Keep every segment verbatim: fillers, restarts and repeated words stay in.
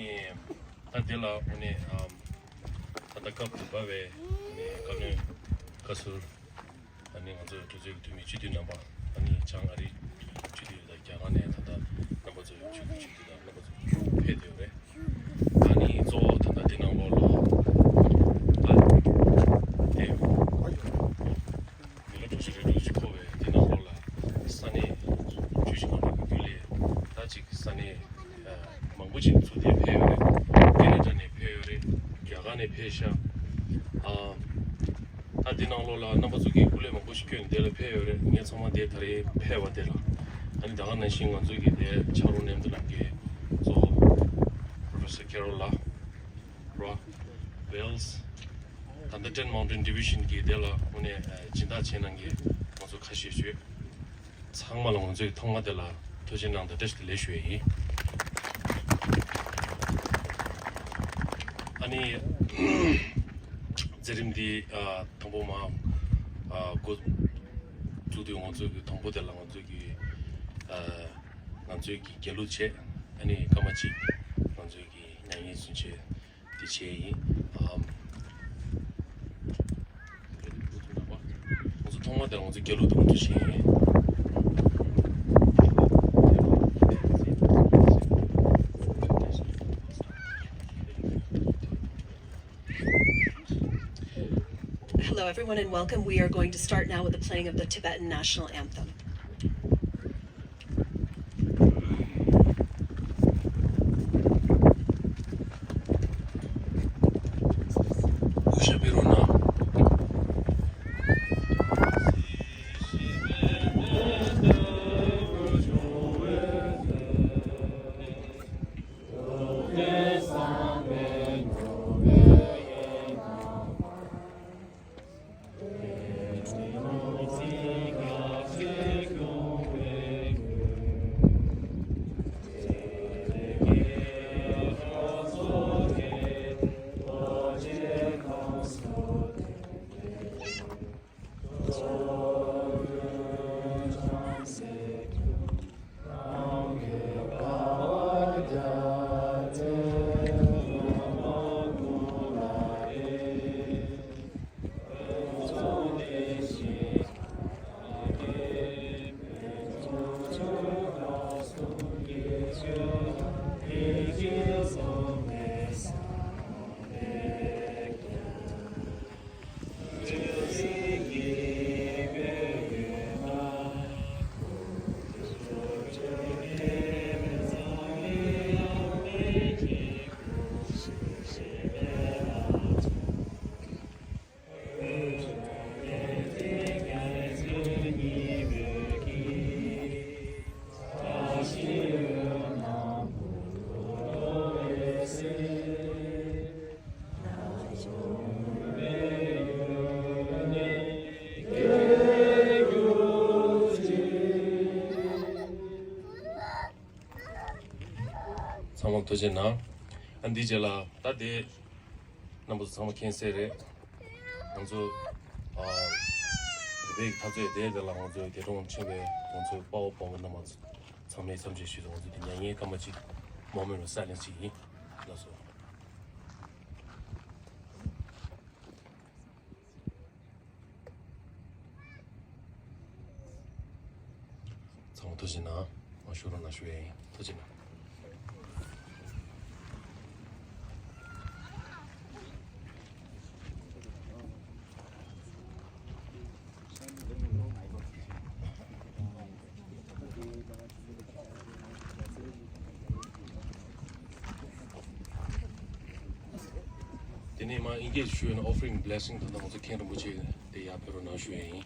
ད་དེ་ལ་དངོས་གནས་ཨམ་ད་ལྟ་སྐབས་དུ་བབས་པའི་ཨ་ནི་བཀའ་བློན་བཀའ་ཟུར། ཨ་ནི་ང་ཚོ་གྲོས་ཚོགས་ཀྱི་འཐུས་མི་སྤྱི་འཐུས་རྣམ་པ། ཨ་ནི་བྱང་ཨ་རི་སྤྱི་འཐུས་དང་རྒྱ་གར་ནས་ད་ལྟ་རྣམ་པ་ཚོ་ཡོང་ཆོས་ཀྱི་སྤྱི་འཐུས་དང་རྣམ་པ་ཚོ་ཕེབས་བསྡད་ཡོད་རེད། ཨ་ནི་གཙོ་བོ་ད་ལྟ་འདི་ནང་ལོགས་ལ་ད་དེ་མི་ལོ་དྲུག་ཅུ་རེ་དྲུག་ཅུ་འཁོར་བའི་འདི་ནང་ལོགས་ལ་ས་གནས་ཆུ་བཞི་སྒང་དྲུག་གི་རྒྱུན་ལས་ད་ཅིག་ས་གནས་མང་པོ་ཅིག་ཚུར་དེ་ཕེབས་ཡོད་རེད། ཁེ་ན་ཌ་ནས་ཕེབས་ཡོད་རེད། རྒྱ་གར་ནས་ཕེབས་ཤག་ཨ། ད་འདི་ནང་ལོགས་ལ་རྣམ་པ་ཚོ་གིས་སྐུ་ལས་མང་པོ་ཞིག་བསྐྱོན་ནས་འདི་ལ་ཕེབས་ཡོད་རེད། ངས་ཚང་མ་འདིར་ད་རེས་ཕེབས་པ་དེ་ལ། ཨ་ནི་ད་ག་ནང་བཞིན་ང་ཚོ་གི་དེ་ཕྱག་རོགས་མཉམ་དུ་གནང་མཁན་གཙོ་བོ་Professor Carol ལགས་རོ། Wells ད་ལྟ་Ten Mountain Division གི་དེ་ལ་དངོས་གནས་སྦྱིན་བདག་བྱེད་གནང་མཁན་ང་ཚོ་ཁ་ཤས་ཡོད། ཚང་མ་ལ་ང་ཚོས་ཐོག་མ་དེ་ལ་ཐུགས་རྗེ་གནང་དང་བཀྲ་ཤིས་བདེ་ལེགས་ཞུ་ཡས་ཡིན། ཨ་ནི་མཛད་རིམ་འདི་ཨ་དང་པོ་མ་ཨ་འགོ་བཙུགས་དུས་ང་ཚོས་ཀྱི་དང་པོ་དེ་ལ་ང་ཚོས་ཀྱི་ཨ་ང་ཚོས་ཀྱི་རྒྱལ་གླུ་བྱས། ཨ་ནི་སྐར་མ་གཅིག་ང་ཚོས་ཀྱི་མྱ་ངན་ཚུན་ཆད། དེ་བྱས་ཡིན། ཨམ། ང་ཚོ་ཐོག་མ་དེར་ང་ཚོ་རྒྱལ་གླུ་དང་ང་ཚོ་བྱས་ཡིན། Hello, everyone, and welcome. We are going to start now with the playing of the Tibetan national anthem. ཚང་མ་ཐུགས་རྗེ་གནང་། ཨ་འདི་རྗེས་ལ་ད་དེ་རྣམ་པ་ཚོ་ཚང་མ་མཁྱེན་གསལ་རེད། ང་ཚོ་ཨ་བོད་པའི་འཐབ་རྩོད་དེ་དེ་ལ་ང་ཚོའི་རྒྱལ་གྲོང་ཆེན་པོའི་ང་ཚོའི་དཔའ་བོ་དཔའ་མོ་རྣམ་པ་ཚོ་ཚང་མས་འཚམས་འདྲི་ཞུས་ཏེ་ང་ཚོ་དེ་མྱ་ངན་སྐར་མ་གཅིག་མ་སྨོན་པའི་སྲ་ལན་ཞིག་ཡིན། ལགས་སོ། ཚང་མ་ཐུགས་རྗེ་གནང་། མ་ཞུ་རོགས་གནང་ཞུ་ཡ་ཡིན། ཐུགས་རྗེ་གནང་། དེ་ནས་མ་ཨིན་སྐད་ཞུས་ན་offering blessing དང་ང་ཚོ་མཁན་རིན་པོ་ཆེ་དེ་ཡར་ཕེབས་རོགས་གནང་ཞུ་ཡ་ཡིན།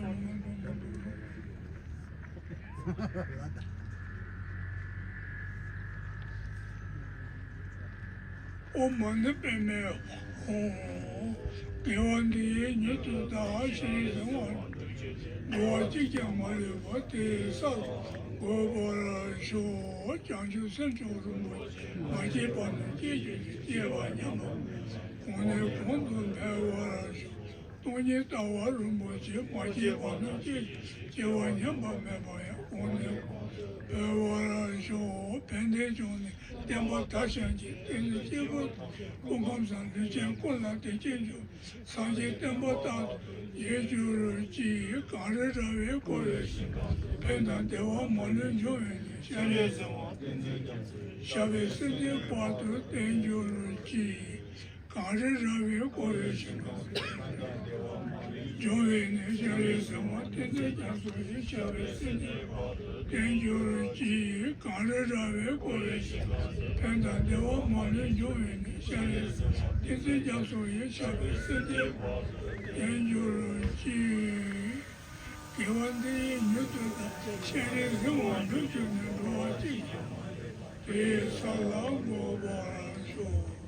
ཨོཾ་མ་ཎི་པདྨེ་ཧཱུྃ། དགེ་བ་འདི་ཡིས་མྱུར་དུ་བདག་ཤེས་བཟུང་བ། འགྲོ་བ་གཅིག་ཀྱང་མ་ལུས་པ། དེ་ཡི་ས་ལ་འགོད་པར་ཤོག། བྱང་ཆུབ་སེམས་མཆོག་རིན་པོ་ཆེ། མ་སྐྱེས་པ་རྣམས་སྐྱེ་གྱུར་ཅིག། སྐྱེས་པ་ཉམས་པ་མེད་པ། གོང་ནས་གོང་དུ་འཕེལ་བར་ཤོག། སྟོང་ཉིད་ལྟ་བ་རིན་པོ་ཆེ། མ་སྐྱེས་པ་རྣམས་སྐྱེ། སྐྱེས་པ་ཉམས་པ་མེད་པ་ཡང་། གོང་ནས་གོང་དུ་འཕེལ་བར་ཤོག། ཕན་བདེ་འབྱུང་གནས་བསྟན་པ་དར་ཞིང་རྒྱས། བསྟན་འཛིན་སྐྱེས་བུ་དམ། སྐུ་ཁམས་བཟང་། ལུས་ཅན་ཀུན་ལ་བདེ་སྐྱིད་འབྱུང་། སངས་རྒྱས་བསྟན་པ་རྟག་ཏུ་རྒྱས་གྱུར་ཅིག། གངས་རི་ར་བས་བསྐོར་བའི་ཞིང་ཁམས་སུ། ཕན་དང་བདེ་བ་མ་ལུས་འབྱུང་བའི་གནས། སྤྱན་རས་གཟིགས་དབང་བསྟན་འཛིན་རྒྱ་མཚོ། ཞབས་པད་སྲིད་མཐའི་བར་དུ་བརྟན་གྱུར་ཅིག། གངས་རི་ར་བས་བསྐོར་བའི་ཞིང་ཁམས་སུ། འབྱུང་བའི་གནས། སྤྱན་རས་གཟིགས་དབང་བསྟན་འཛིན་རྒྱ་མཚོ་ཡི། ཞབས་པད་སྲིད་མཐའི་བར་དུ་བརྟན་གྱུར་ཅིག། གངས་རི་ར་བས་བསྐོར་བའི་ཞིང་ཁམས་སུ། ཕན་དང་བདེ་བ་མ་ལུས་འབྱུང་བའི་གནས། སྤྱན་རས་གཟིགས་དབང་བསྟན་འཛིན་རྒྱ་མཚོ་ཡི། ཞབས་པད་སྲིད་མཐའི་བར་དུ་བརྟན་གྱུར་ཅིག། དགེ་བ་འདི་ཡིས་མྱུར་དུ་བདག་སྤྱན་རས་གཟིགས་དབང་འགྲུབ་གྱུར་ནས། འགྲོ་བ་གཅིག་ཀྱང་མ་ལུས་པ། དེ་ཡི་ས་ལ་འགོད་པར་ཤོག།